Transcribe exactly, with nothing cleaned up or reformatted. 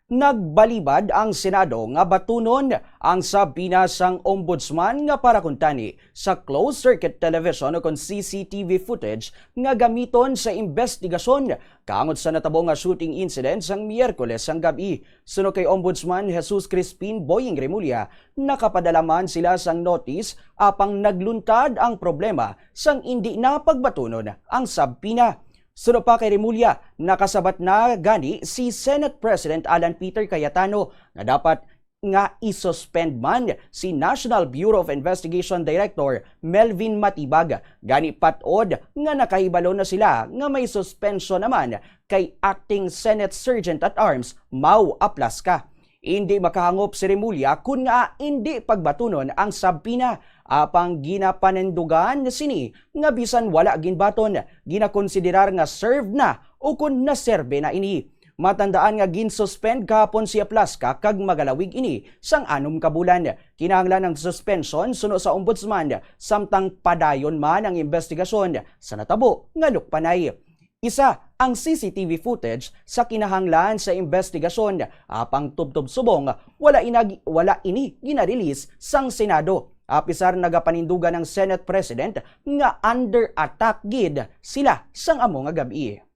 Nagbalibad ang Senado nga batunon ang subpoena sang Ombudsman nga para kuntani sa closed-circuit television o kon C C T V footage nga gamiton sa investigasyon kangod sa natabo nga shooting incident sang Miyerkules sang gab-i. Suno kay Ombudsman Jesus Crispin Boying Remulla, nakapadala man sila sang notice apang nagluntad ang problema sang indi na pagbatunon ang subpoena. Suno pa kay Remulla, nakasabat na gani si Senate President Alan Peter Cayetano nga dapat nga i-suspend man si National Bureau of Investigation Director Melvin Matibag, gani patod nga nakahibalo na sila nga may suspension naman kay Acting Senate Sergeant at Arms Mau Aplasca. Indi makahangop si Remulla kun nga indi pagbatunon ang subpoena, apang ginapanindugan sini nga bisan wala ginbaton, ginakonsiderar nga served na o kon naserbe na ini. Matandaan nga gin-suspend kahapon si Aplasca kag magalawig ini sang anom ka bulan. Kinahanglan ang suspension suno sa Ombudsman, samtang padayon man ang investigasyon sa natabo nga lukpanay. Isa ang C C T V footage sa kinahanglan sa investigasyon, apang tubtob subong wala inag-, wala ini ginarelease sang Senado, apisar nagapanindugan ang Senate President nga under attack gid sila sang amo nga gab-i.